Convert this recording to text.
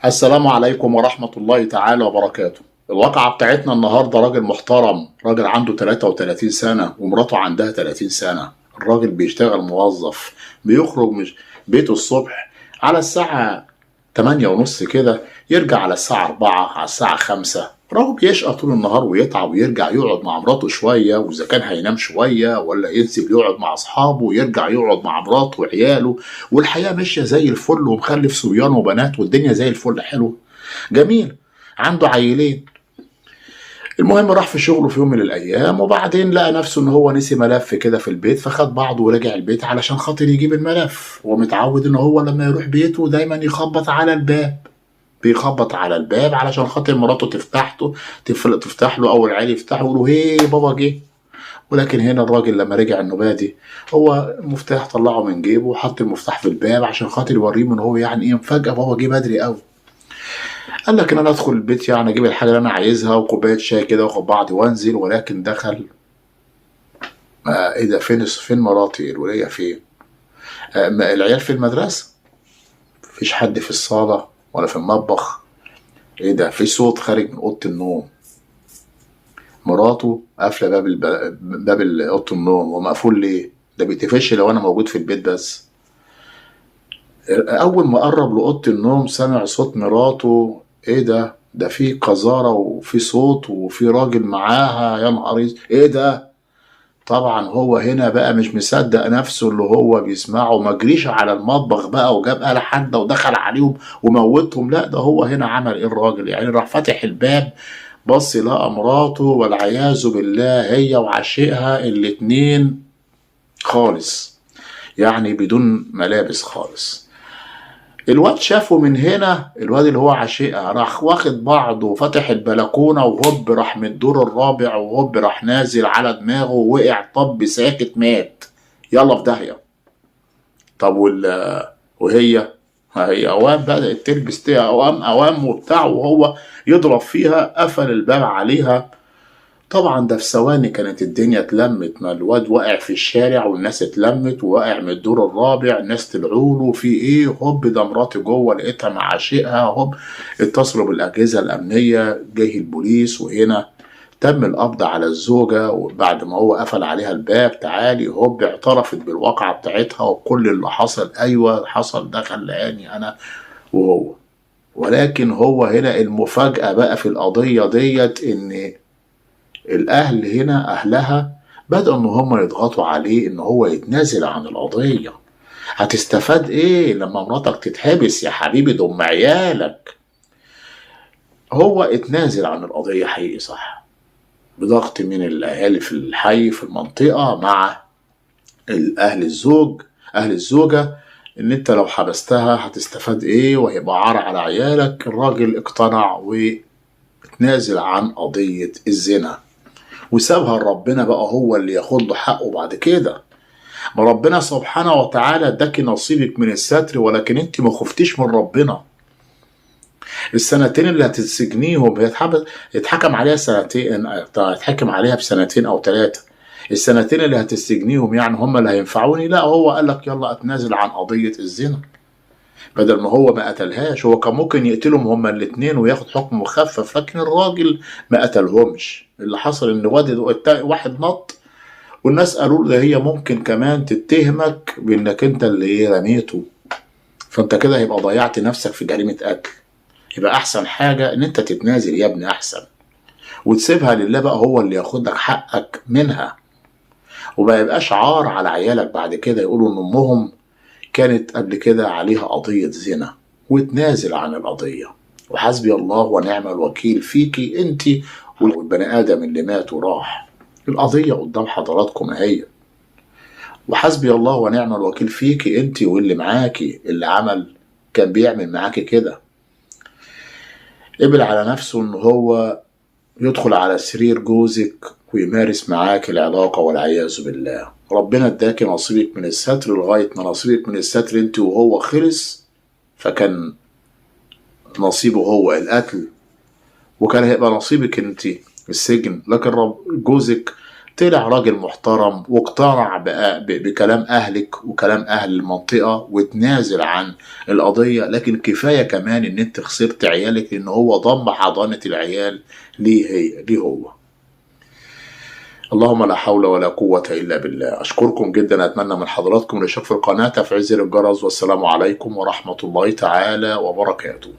السلام عليكم ورحمة الله تعالى وبركاته. الواقعة بتاعتنا النهاردة راجل محترم، راجل عنده 33 سنة ومراته عندها 30 سنة. الراجل بيشتغل موظف، بيخرج من بيته الصبح على الساعة 8:30 كده، يرجع على الساعة 4 على الساعة 5. راجل بيشقى طول النهار ويتعب ويرجع يقعد مع مراته شوية، وإذا كان هينام شوية ولا ينزل يقعد مع أصحابه ويرجع يقعد مع مراته وعياله، والحياة ماشية زي الفل، ومخلف صبيان وبنات والدنيا زي الفل، حلو جميل، عنده عيلين. المهم راح في شغله في يوم من الأيام، وبعدين لقى نفسه إن هو نسي ملف كده في البيت، فخد بعضه ورجع البيت علشان خاطر يجيب الملف. هو متعود إن هو لما يروح بيته دايما يخبط على الباب، بيخبط على الباب علشان خاطر مراته تفتح له، تفتح له أو العيال يفتحوا يقولوا هي بابا جه. ولكن هنا الراجل لما رجع النبادي، هو المفتاح طلعه من جيبه وحط المفتاح في الباب عشان خاطر يوريهم ان هو يعني ايه، فجأة بابا جه بدري قوي. قال لك ان انا ادخل البيت يعني اجيب الحاجة اللي انا عايزها وكوبايه شاي كده واخد بعضي وانزل. ولكن دخل، ايه ده، فين مراتي الوليه فين؟ العيال في المدرسة، مفيش حد في الصاله ولا في المطبخ. ايه ده، في صوت خارج من اوضة النوم. مراته قافله باب اوضة النوم ومقفول ليه؟ ده بيتقفش لو انا موجود في البيت بس. اول ما قرب لاوضه النوم سمع صوت مراته. ايه ده، ده في قذاره وفي صوت وفي راجل معاها، يا نهار ايه ده. طبعا هو هنا بقى مش مصدق نفسه اللي هو بيسمعه، ما جريش على المطبخ بقى وجاب آلة حادة ودخل عليهم وموتهم، لا ده هو هنا عمل ايه الراجل، يعني راح فاتح الباب بص لقى مراته والعياذ بالله هي وعشيقها الاتنين خالص، يعني بدون ملابس خالص. الواد شافه من هنا، الواد اللي هو عشيقها راح واخد بعضه وفتح البلكونه وهوب راح من الدور الرابع وهوب راح نازل على دماغه ووقع طب ساكت مات، يلا في داهية. طب وهي هي اوام بدأت تلبس اوام اوام وبتاع، وهو يضرب فيها، قفل الباب عليها. طبعا ده في ثواني كانت الدنيا اتلمت، ما الواد واقع في الشارع والناس اتلمت، وواقع من الدور الرابع، الناس طلعوا له في ايه، هوب ده مراتي جوه لقيتها مع عشيقها، هوب اتصلوا بالاجهزة الامنية، جه البوليس، وهنا تم القبض على الزوجة. وبعد ما هو قفل عليها الباب تعالي، هوب اعترفت بالواقعه بتاعتها وكل اللي حصل، ايوه حصل ده خلاني انا وهو. ولكن هو هنا المفاجاة بقى في القضية ديت ان الأهل هنا أهلها بدأوا إن هم يضغطوا عليه إن هو يتنازل عن القضية. هتستفاد إيه لما مراتك تتحبس يا حبيبي، ضم عيالك. هو اتنازل عن القضية حقيقي صح، بضغط من الأهالي في الحي في المنطقة مع الأهل الزوج أهل الزوجة، إن أنت لو حبستها هتستفاد إيه وهيبقى عار على عيالك. الراجل اقتنع واتنازل عن قضية الزنا وسابها لربنا بقى هو اللي ياخد له حقه بعد كده. ما ربنا سبحانه وتعالى اداكي نصيبك من الستر، ولكن انت ما خفتيش من ربنا. السنتين اللي هتسجنيهم يتحكم عليها سنتين، يتحكم عليها بسنتين او 3، السنتين اللي هتسجنيهم يعني هم اللي هينفعوني؟ لا، هو قال لك يلا اتنازل عن قضية الزنا، بدل ما هو ما قتلهاش، هو كان ممكن يقتلهم هما الاتنين وياخد حكم مخفف، لكن الراجل ما قتلهمش. اللي حصل ان واحد نط، والناس قالوا له ده هي ممكن كمان تتهمك بانك انت اللي ايه رميته، فانت كده هيبقى ضيعت نفسك في جريمة قتل. يبقى احسن حاجة ان انت تتنازل يا ابني احسن، وتسيبها لله بقى هو اللي ياخد لك حقك منها، وما يبقاش عار على عيالك بعد كده يقولوا ان امهم كانت قبل كده عليها قضية زنا. وتنازل عن القضية، وحسبي الله ونعم الوكيل فيكي انت والبني آدم اللي مات وراح. القضية قدام حضراتكم اهي، وحسبي الله ونعم الوكيل فيكي انت واللي معاكي، اللي عمل كان بيعمل معاكي كده. قبل على نفسه ان هو يدخل على سرير جوزك ويمارس معاك العلاقة والعياذ بالله. ربنا اداكي نصيبك من الستر لغاية ما نصيبك من الستر انت وهو خلص، فكان نصيبه هو القتل، وكان هيبقى نصيبك انت السجن، لكن رب جوزك طلع راجل محترم واقتنع بكلام اهلك وكلام اهل المنطقة وتنازل عن القضية. لكن كفاية كمان ان انت خسرت عيالك، لان هو ضم حضانة العيال ليه هي ليه هو. اللهم لا حول ولا قوة إلا بالله. أشكركم جدا، أتمنى من حضراتكم الاشتراك في القناة، تفعيل زر الجرس، والسلام عليكم ورحمة الله تعالى وبركاته.